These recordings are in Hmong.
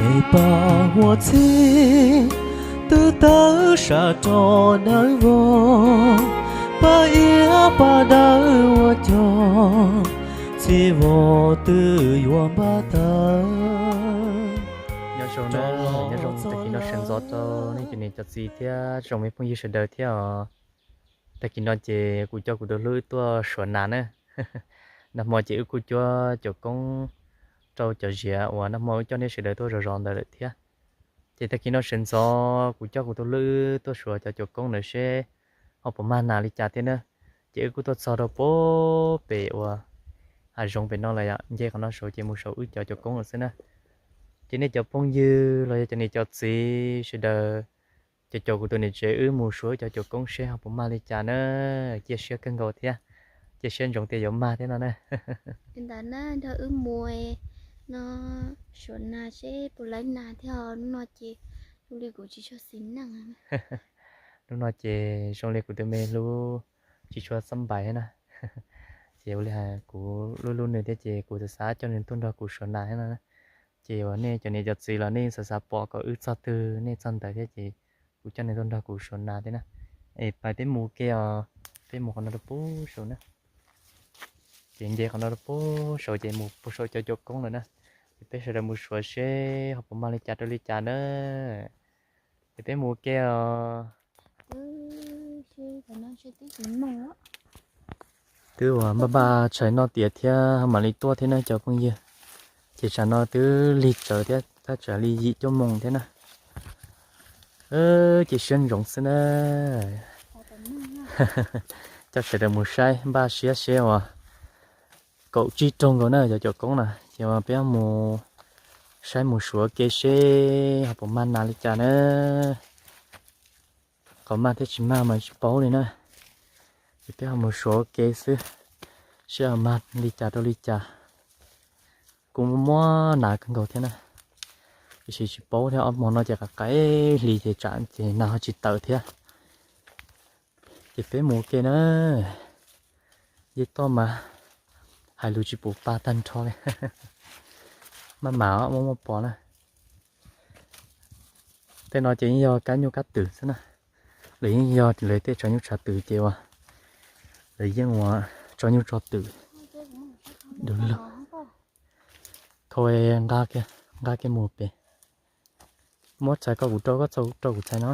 Paj huam txhij twb tawg sam rau dawb vog, paj iab paj dawb ua cog, txhij vog twb yuav npaj tawg. Nyob zoo na, nyob zoo tag kis no sawv ntxov rau nej cov niam cov txiv thiab tsoom me phooj ywg sawv daws thiab os. Tag kis no ces kuv coj kuv tus hlub wb tuaj suav nas na. Nag hmo ces wb kuj cuab cov koob rau cov ziav uas nag hmo wb coj nej sawv daws tuaj zov zov ntawd lawm thiab. Ces tag kis no sawv ntxov kuv coj kuv tus hlub wb tuaj suav cov cov koob ntawd seb ho puas mag nas li cas thiab na. Ces wb kuj tuaj txog rau puag pem uas hav zoov pem no lawm, nce qhov no saud ces mus saum wb cov cov koob lawm xwb na. Ces nej cov phooj ywg los yog cov niam cov txiv sawv daws, cov caum kuv tus niam tsev wb mus suav wb cov cov koob seb ho puas mag li cas na. Cia siab kawg nkaus thiab, cia siab ntsoov tias yuav mag thiab no na. Ntawd na nrog wb mus no suav nas seb puas lawv nas thiab os. Hnub no ces zoo li kuv tsis tshua xis neej. Hnub no ces zoo li kuv tus me hlub tsis tshua xab npais thiab na. Ces ua li hais kuv hlub hlub nws thiab ces kuv xav xav coj nws tuaj nrog kuv suav nas thiab no na. Ces uas nej cov niam cov txiv los nej xav xav pom kom wb txog twg nej txog ntawd thiab ces kuv coj nws tuaj nrog kuv suav nas thiab na. Es pais peb mus ua ke os, peb mus qhov no rau puag saud na. Ces nce qhov no rau puag saud ces mus puag saum cov cov koob lawm na. Ces peb sawv daws mus suav seb ho puas mag li cas rau li cas na. Ces peb mus ua ke os. Twb uas npaj npaj tshais noj tiav thiab mam li tuaj thiab na cov phooj ywg. Ces tsam no twb lig tsawv thiab, thaj tsam li yim cuaj moos thiab na. Ces siab ntsoov xwb na. Coj sawv daws mus saib npaj siab seb uas kaum tsib rooj nkaus na cov cov koob na, ces peb mus saib mus suav ua ke seb ho puas mag nas li cas na. Qhov mag thiab tsis mag mas tsis paub li na. Ces peb ho mus suav ua ke xwb, seb ho mag li cas rau li cas. Kuj muab nas kawg nkaus thiab na, tiam sis tsis paub thiab, ob hmo no ces qaim qaim hli ces tsam ces nas ho tsis tawm thiab. Ces peb mus ua ke na. Nce toj mas hais lus tsis pum pa tag nrho li. Maj mam muaj muaj pos na. Tej no ces yeej yog kab nyuj kab twm xwb na. Lawv yeej yog lawv tej tsov nyuj tsov twm ces uas lawv yeej ua tso nyuj tso twm du lug. Thaum nqa kiag mus pem. Muab txhais koj kuv rau, koj txhais rau kuv txhais no.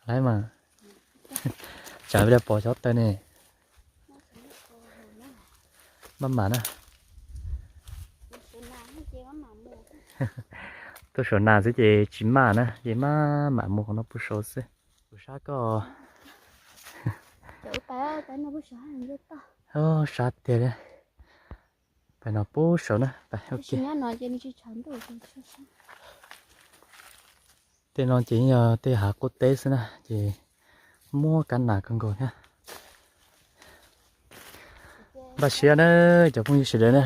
Laiv mas. Tsam peb pom xyov tawg ne. Maj mam na. Tuaj suav nas xwb ces tsis maj na, ces maj mam mus qhov no puag saud xwb. Kuv sab koj. Sab tiag li. Pais no puag saud na. Tej no ces yog tej hav qub teb xwb na, ces muaj kab nas kawg nkaus thiab. Npaj siab na, cov phooj ywg sawv daws na.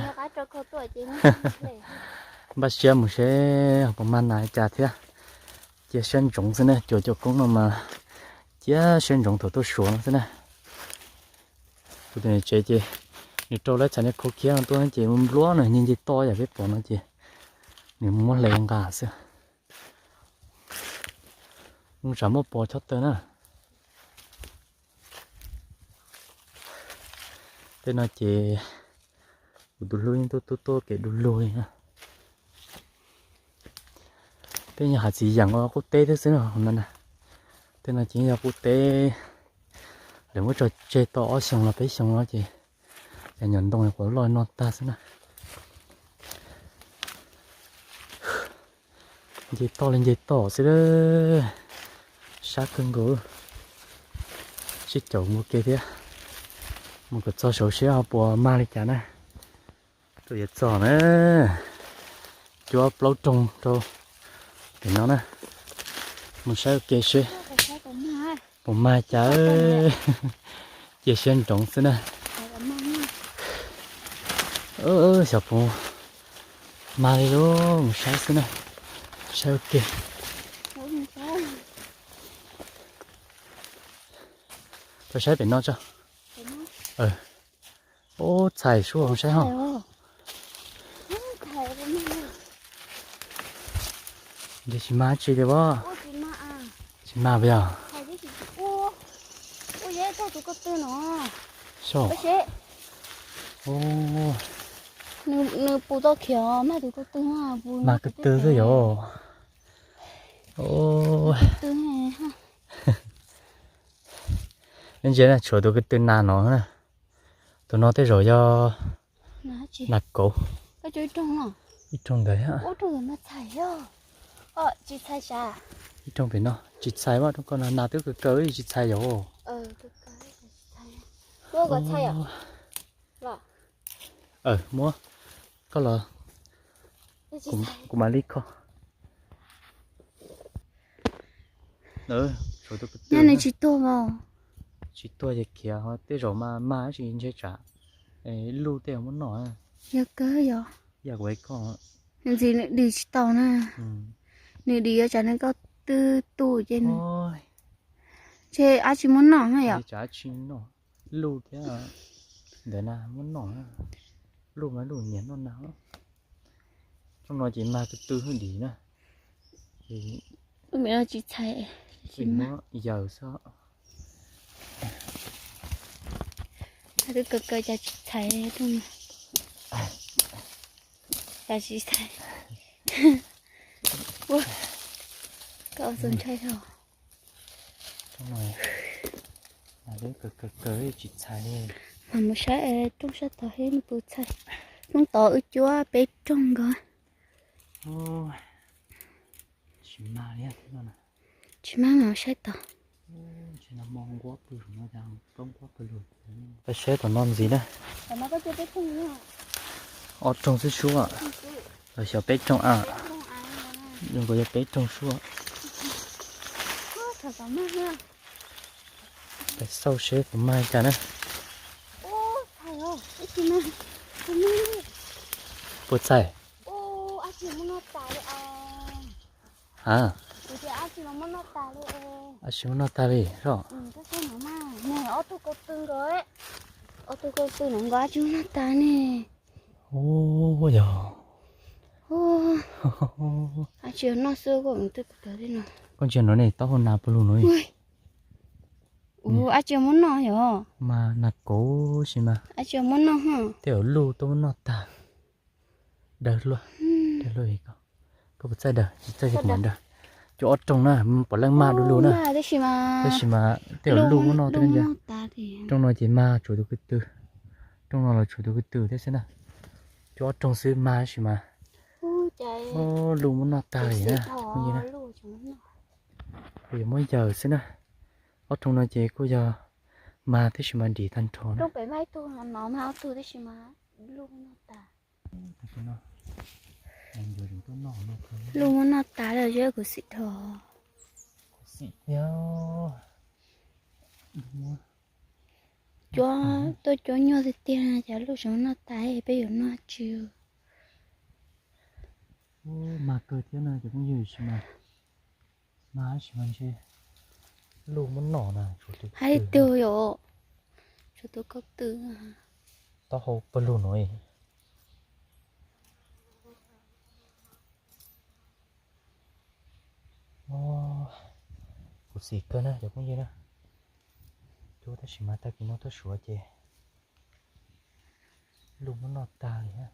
Npaj siab mus seb puas mag nas li cas thiab. Cia siab ntsoov xwb na, cuav cov koob no mas cia siab ntsoov thaum tuaj suav no xwb na. Kuv tus niam tsev ces nws rau lawv txhais niag khau khiab no tuaj ces npluab nws nce toj yam peb pom no ces nws muab hle nqa xwb. Mus tsam muaj pos chob tawg na. Tej no ces kuv tus hlub yeej tuaj tuaj tuaj kev du lug li na. Tej yog hav txiv yeem ua qub teb thiab xwb no na. Tej no ces yog qub teb, lawv muab tso tseg tau ob xyoos los peb xyoos no ces cov nyuam ntoo quav loj no tag xwb na. Nce toj li nce toj xwb, sab kawg nkaus. Sib caum mus ke thiab, mus kom txog saud seb ho puas mag li cas na. Tuaj yuav txog na, cuaj plaub rooj rau pem no na, mus saib ua ke seb puas mag cas. Cia siab ntsoov xwb na. Xyov puas mag li lauj, mus saib xwb na, saib ua ke. Tuaj saib pem no tso. Ub, txhais suab saib ho. Ntshe tsis mag tsi li as. Tsis mag puas yog? Nws puv tau khiav, mag tus ko tw, mag ko tw xwb yog. Ntsia na, tshuav tus ko tw nas no na. Tus no tej zaum yog nas kauv. Ib rooj ntawd, ib rooj pem no tsis txhais mas, rooj ko nas twb kaw kaw tsis txhais yog. Muab koj los, kuv mam li kho. Nyob nws tsis tuag mas. Tsis tuag ces khiav, ho tej zaum mas mag tab sis ntshe tsam luj tej muab noj. Yog kawg yog. Yam kuv hais koj, ntxiv nws dim tsis tau na. Nws dim yuav tsam nws ko tw tu ces nws, ntshe dab tsi muab noj na yom. Tsam dab tsi noj, luj thiab ntawd na muab noj. Luj mas luj nyiam noj nas. Rooj no ces mag ko tw hwj dim na. Tsis txhais, muab yaws xwb. Twb kaw kaw cas tsis txhais rooj no. Cas tsis txhais. Koj txaus ntshai os. Mas mus saib rooj sab tod seb nws puas txhais. Hnub tod wb cuab peb rooj nkaus. Tsis mag mas saib tod. Peb saib tom no ntxiv na. Ob rooj xwb sub, los xyov peb rooj a. Zoo nkaus yog peb rooj sub. Peb xauj seb puas mag cas na. Puas txhais? A, dab tsi muab noj tag li soj. Ob tug ko tw nkaus, ob tug ko tw no nkaus dab tsi muab noj tag ne. Ua yog, dab tsi noj xwb koj mus twb kaw kaw li no. Koj ntsia no ne, taub hau nas puas lug no. Ua dab tsi muab noj yog? Mas nas kauv si mas. Dab tsi muab noj? Tej zaum luj tuaj muab noj tag. Dawg luaj, dawg luaj. Koj puas txaij dawg? Tsis txaij ces kuv mam dawg. Cov ob rooj na, puav leej mag du lug na. Tab sis mas tej zaum luj muab noj thiab. Rooj no ces mag tshuav tus ko tw. Rooj no los tshuav tus ko tw thiab xwb na. Cov ob rooj xwb mag tab sis mas luj muab noj tag li na. Kuv yuav muab yaws xwb na. Ob rooj no ces kuj yog mag tab sis mas dim tag nrho na. Luj muab noj tas lawm, kuv xim dhos. Cuab, tuaj cuab nyuaj tiag tiag, cas luj tseem noj tas, peb yuav noj tsis. Mag kawg thiab no cov phooj ywg, tab sis mas, mag tab sis mas ntshe luj muab noj na. Hais tiag yom, tshuav tus ko tw. Taub hau pawg lug no. Kuv xim kawg na cov phooj ywg na. Cuab tab sis mas tag kis no tuaj suav ces luj muab noj tag li na.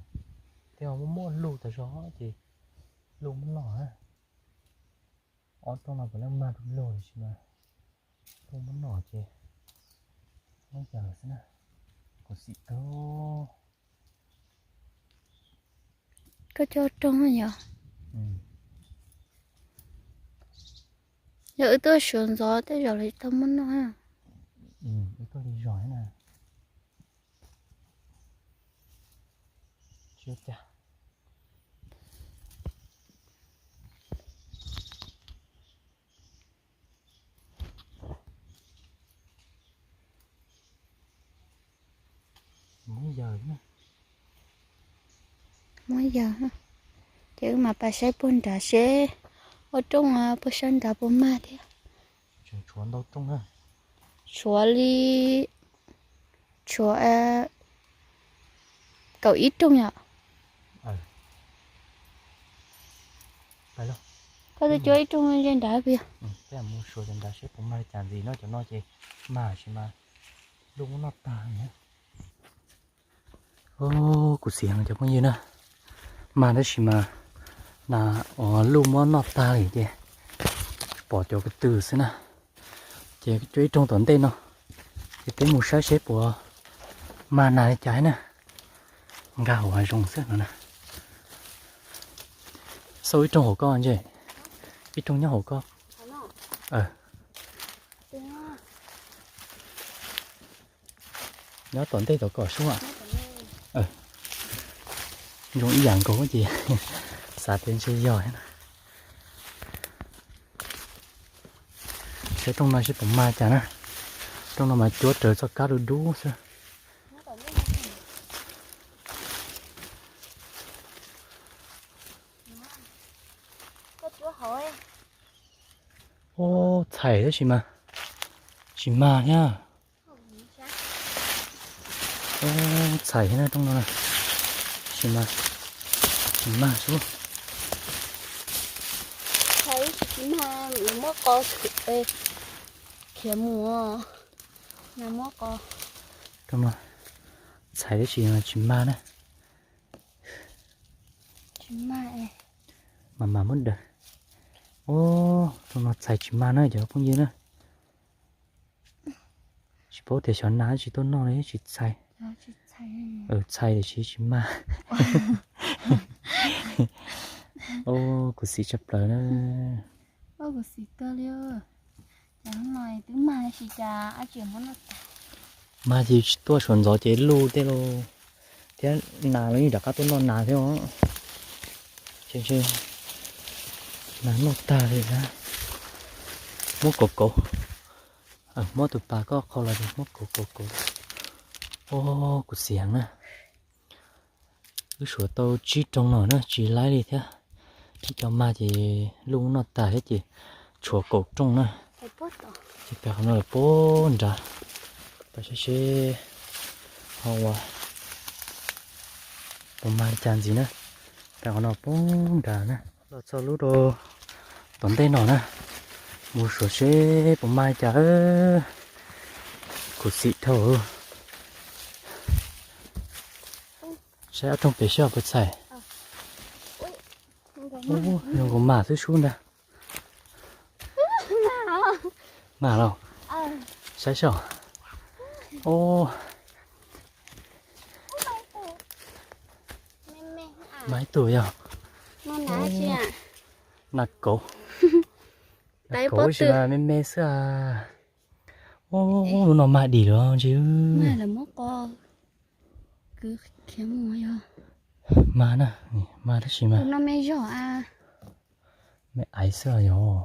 Tej zaum muaj muaj luj tas zog ces luj muab noj na. Ob rooj no puav leej mag du lug tab sis mas luj muab noj ces muab yaws xwb na. Kuv xim kawg. Koj coj rooj yog? Yog wb tuaj suav ntxov tej zaum lawv tsis tau muab noj. Wb tuaj li zog na. Muab yaws, muab yaws. Ces wb mam pas saib puag nrad seb ua rooj puag sab nrad puas mag thiab. Tseem tshuav ntau rooj na. Tshuav li, tshuav kaum ib rooj yom. Pais lauj. Koj twb cuab ib rooj ze nrad puas yog? Peb mus suav cov nrad seb puas mag li cas ntxiv no, cov no ces mag tab sis mas luj muab noj tag na. Kuv xim heev cov phooj ywg na, mag tab sis mas nas uas luj muab noj tag li ces tsis pom cov ko tw xwb na. Ces cuab ib rooj tom ntej no, ces peb mus saib seb puas mag nas li cas na. Nkag hauv hav zoov xwb no na. Xauj ib rooj hauv koj ntse, ib rooj nyob hauv koj. Nyob tom ntej tom kom sub. Zoo ib yam nkaus ces xav tias ntshe yog thiab na. Saib rooj no seb puas mag cas na. Rooj no mas cuab raws txoj kab dub dub xwb. Ub, txhais tab sis mas tsis mag thiab. Ub, txhais thiab na, rooj no tab sis mas tsis mag xwb. Txhais tab sis tsis mag, muab qos khiav mus, muab qos. Rooj no txhais tab sis mas tsis mag na. Tsis mag, mam mam muab daws. Ub, rooj no txhais tsis mag na cov phooj ywg na. Tsis paub tias xyov nas tsis tuaj noj li tsis txhais. Txhais tiam sis tsis mag. Ub, kuv xim tshaj plaws na. Kuv xim kawg li. Cas hnub no twb mag tab sis cas dab tsi muab noj tag. Mag ces tsis tuaj, suav ntxov ces luj tej lauj, thiab nas los yeej rov qab tuaj noj nas thiab os. Ces ntshe nas noj tag li na. Muab kauv kauv, muab tus pas koj qhau los muab kauv kauv kauv. Ub, kuv xim heev na. Wb suav tau tsib rooj no na tsis laib li thiab. Ib co mag ces luj noj tag thiab ces tshuav kaum rooj na. Ces peb qhov no lawm puag nrad, peb saib seb ho ua puas mag li cas ntxiv na. Peb qhov no puag nrad na. Los txog lub rau tom ntej no na, mus suav seb puas mag li cas. Kuv xim dhau. Saib ob rooj pem seb puas txhais. Zoo nkaus mag xwb sub ntag. Mag los? Saib saib. Mag ib tug yog. Nas kauv, nas kauv tab sis mas me me xwb a. Ub, lub no mag dim lawm ntsis. Mag na, mag tab sis mas me aiv xwb yog.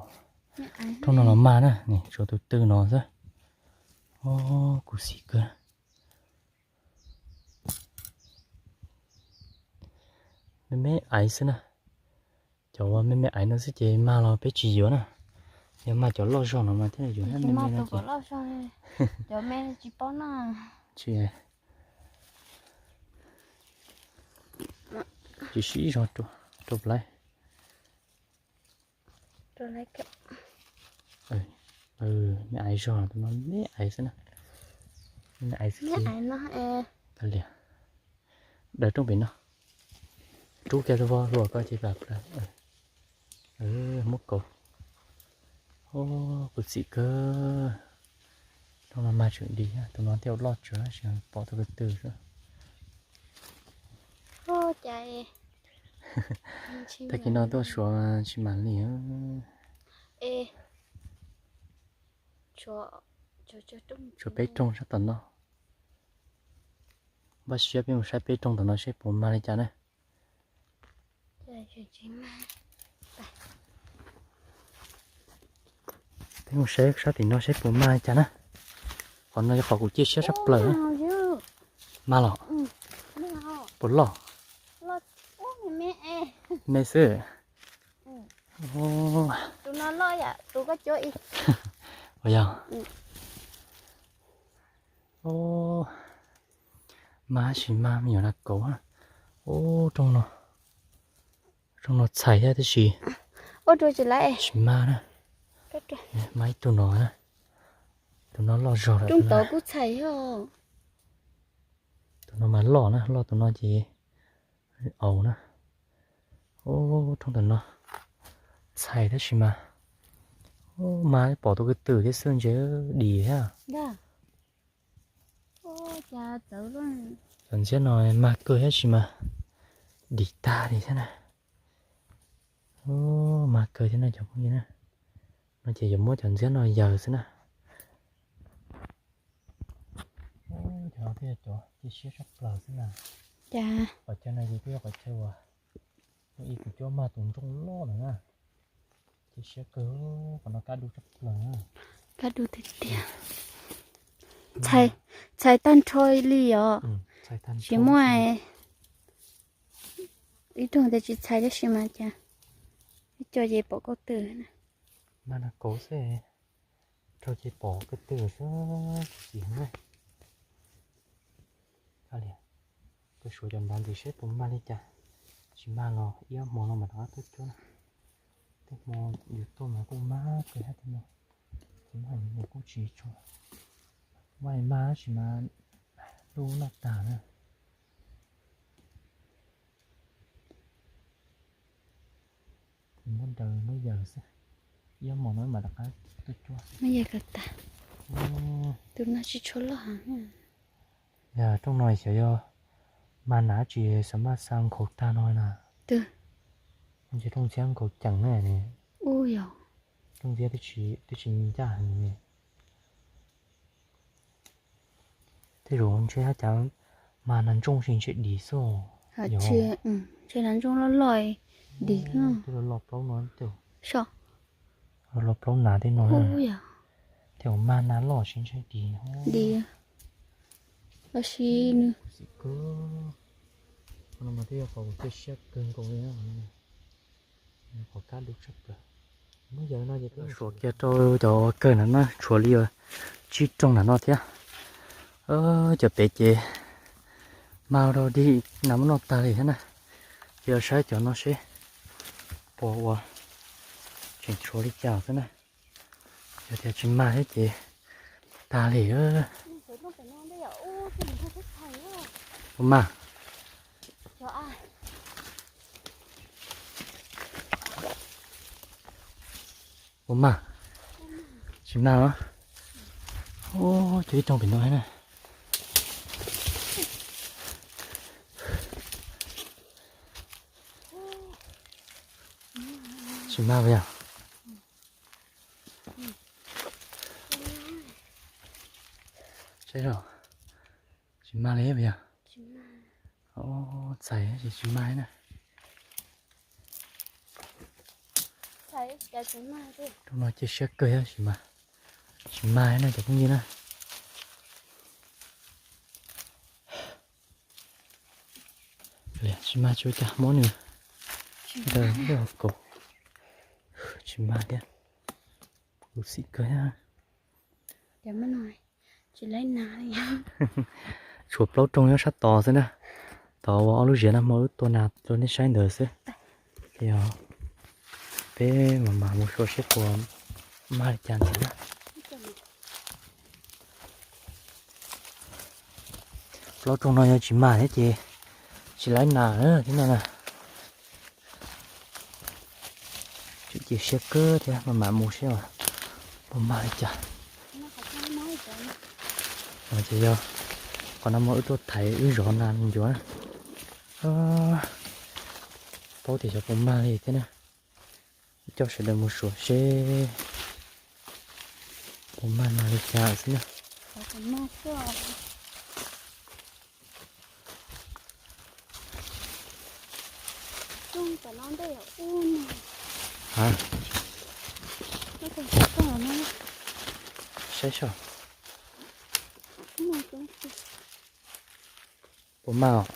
Rooj no los mag na, tshuav tus tw no xwb. Kuv xim kawg. Me me aiv xwb na. Cov uas me me aiv no xwb ces mag los peb tsis yuav na. Yog mag cov loj zog no mas thiaj yuav na, me me no ces. Tsis, tsis sib zog rau plab. Me aiv zog, tus no me aiv xwb na. Me aiv xwb. Daws rooj pem no. Rub kiag tus vog hluas ko ces pab. Muab kauv. Kuv xim kawg. Rooj no mag tseem dim, tus no thiaj loj tsuav, pom tus ko tw xwb. Tag kis no tuaj suav tsis mam li. Tshuav peb rooj sab tom no. Npaj siab peb mus saib peb rooj tom no seb puas mag li cas na. Peb mus saib sab tim no seb puas mag li cas na. Qhov no yog qhov kuv cia siab sab plaws. Mag los? Puas loj? Me xwb. Ua yog. Mag sis mag me nyuam nas kauv. Ub, rooj no txhais thiab tab sis Ua rau tsis laiv. Tsis mag na. Mag ib tug no na. Tus no loj zog lawm. Rooj tod kuj txhais os. Tus no mas loj na, loj tus no ces aus na. Rooj ntawm no txhais tab sis mas, mas pom tus ko tw thiab xwb ntshe dim thiab. Cov ntxiab no mag kawg tab sis mas dim tag li thiab na. Mag kawg thiab no cov phooj ywg na. No ces yuav muab cov ntxiab no yaws xwb na. Cov no thiaj cov cia siab tshaj plaws xwb na. Qhov chaw no ces twb yog qhov chaw uas ib tus cuab mag tus nrooj loj lawm na. Cia siab kawg, qhov no kaj dub tshaj plaws na. Kaj dub tiag tiag. Txhais tag nrho li os. Tsis muaj ib tug tias tsis txhais tab sis mas cas ib co ces pom ko tw na. Mag nag kauv xwb, rau ces pom ko tw xwb tsis txhais heev na. Koj suav cov nrad ntxiv seb puas mag li cas. Tsis mag los ib ob hmo no mam rov qab tuaj cuab na. Tej hmo yus tuaj mas kuj mag kawg thiab tej no. Ces mag yus kuj tsis tshua, mag mag tab sis mas lub noj tag na. Muab daws muab yaws xwb, ib ob hmo no mam rov qab tuaj cuab. Muab yaws kom tas. Tus no tsis tshua loj heev. Yog rooj no xyov yog mag nag tsis xav maj xa nkhaus tag no na. Ntshe rooj ntxiab nkhaus ceev na. Ub yog. Rooj ntxiab twb tsis ncaj heev li. Tej zaum ntshe haj cas mag nas ntsooj si ntshe dim xwb. Ntshe nas ntsooj loj loj dim. Twb los los plaub no, los los plaub nas tej no. Tej zaum mag nas loj si ntshe dim. Dim. Los sis nws xim kawg. Qhov no mas twb yog qhov uas cia siab kawg nkaus li. Qhov kab dub tshaj plaws. Muab yaws no ces suav kiag rau cov kawg na, tshuav li tsib rooj na no thiab. Cov pem ces mag rau dig nas muab noj tag li thiab na. Ces yog saib cov no seb puas ua tseem tshuav li cas xwb na. Yog tias tsis mag thiab ces tag li. Puas mag? Puas mag? Tsis mag os. Ub, cov ib rooj pem no na. Tsis mag puas yog? Saib os, tsis mag li puas yog? Txhais tsis mag na. Rooj no cia siab kawg tab sis mas tsis mag na cov phooj ywg na. Tsis mag tsis ua cas, muab nws daws ib hauv kaus. Tsis mag thiab. Kuv xim kawg thiab. Tshuav plaub rooj nyob sab tod xwb na. Tod ua ob lub ziav na, hmo wb tua nas rau nej saib ntawd xwb. Yog peb mam mam mus xyuas seb puas mag li cas ntxiv na. Plaub rooj no yog tsis mag thiab ces tsis laiv nas thiab no na. Tseem cia siab kawg thiab, mam mam mus seb puas mag li cas. Ces yog qhov no mas wb tuaj thaiv wb zov nas ncuav na. Paub tias xyov puas mag li thiab na. Coj sawv daws mus xyuas seb puas mag nas li cas xwb na. Saib saib. Puas mag os?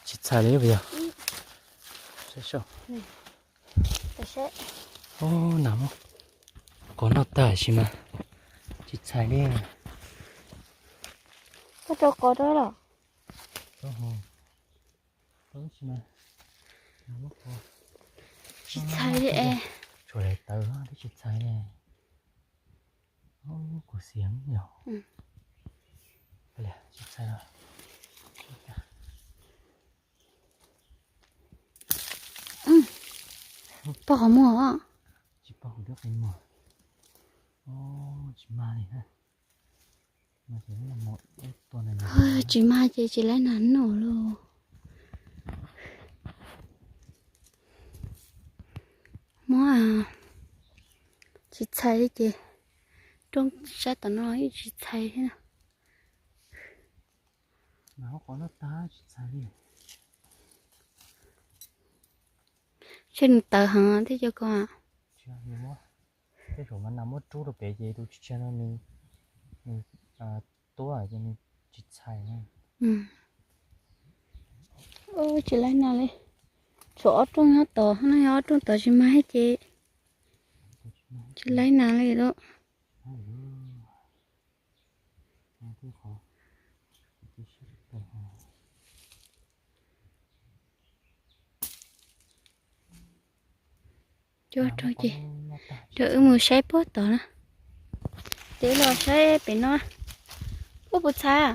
Tsis txhais li puas yog? Saib saib. Nas muab qov noj tag sis mas tsis txhais li. Koj rau qov rau los? Tsis txhais li es. Tshuav daim tawv twb tsis txhais li. Kuv xiav yog. Tsis txhais. Pog qhov muag. Tsis pog kuv twb qi muag. Tsis mag li. Tsis mag ces tsis laib nas noj lauj. Muab tsis txhais li ces rooj sab tom no yeej tsis txhais thiab na. Tshe nws tawv heev thiab cov ko. Tej zaum mas nas muab rub rau pem ces tus tsis tshiab no nws tuab ces nws tsis txhais. Tsis laib nas li. Tshuav ob rooj nyob tod no, yog ob rooj tod tsis mag thiab ces tsis laib nas li lauj. Cuab rau ces, rau wb mus saib puag tod na. Ces los saib pem no. Ub, puas txhais?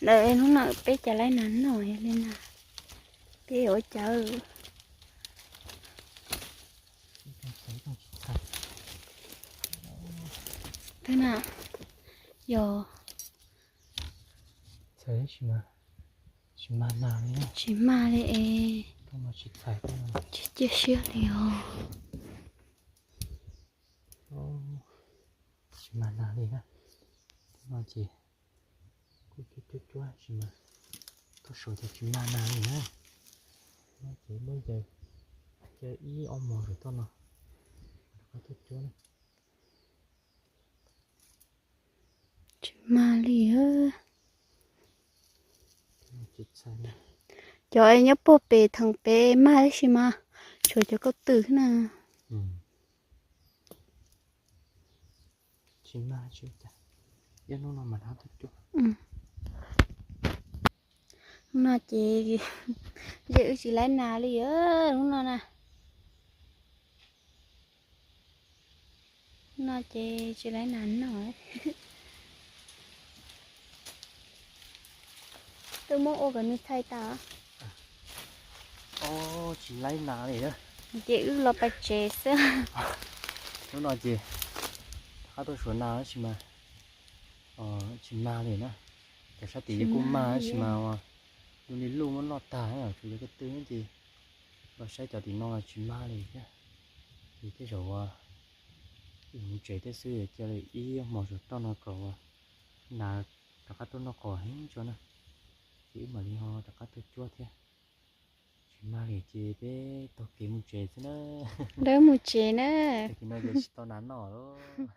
Lawv hnub no peb cas laib nas noj li na. Peb ua cas. Twb na, yog tsis mag li es, tsis cia siab li os. Tsis mag nas li na. Tus no ces kuj cuab cuab cuab tsis mag, toj saum ces tsis mag nas li na. No ces muab ncaws, ncaws ib ob hmos saum toj no, rov qab tuaj cuab na. Tsis mag li. Cov nyob puag pem theem pem mag tab sis mas tshuav cov ko tw na. Hnub no ces, ces wb tsis laib nas li hnub no na. No ces tsis laib nas noj. Twb muab ua kom nws txhais tas. Tsis laib nas li. Ces wb los pais tsev xwb. Hnub no ces rov qab tuaj suav nas tab sis mas tsis mag li na. Cov sab tim kuj mag tab sis mas ua li luj muab noj tag, tshuav cov ko tw ces los saib cov tim no los tsis mag li thiab. Ces tej zaum ua mus tsev thiab xwb, cia li ib hmos saum toj no kom ua nas rov qab tuaj noj qos heev tso na, ces wb mam li ho rov qab tuaj cuab thiab. Tsis mag li ces peb taug kev mus tsev xwb na. Lawv mus tsev na. Tag kis no ces tsis tau nas noj lawm.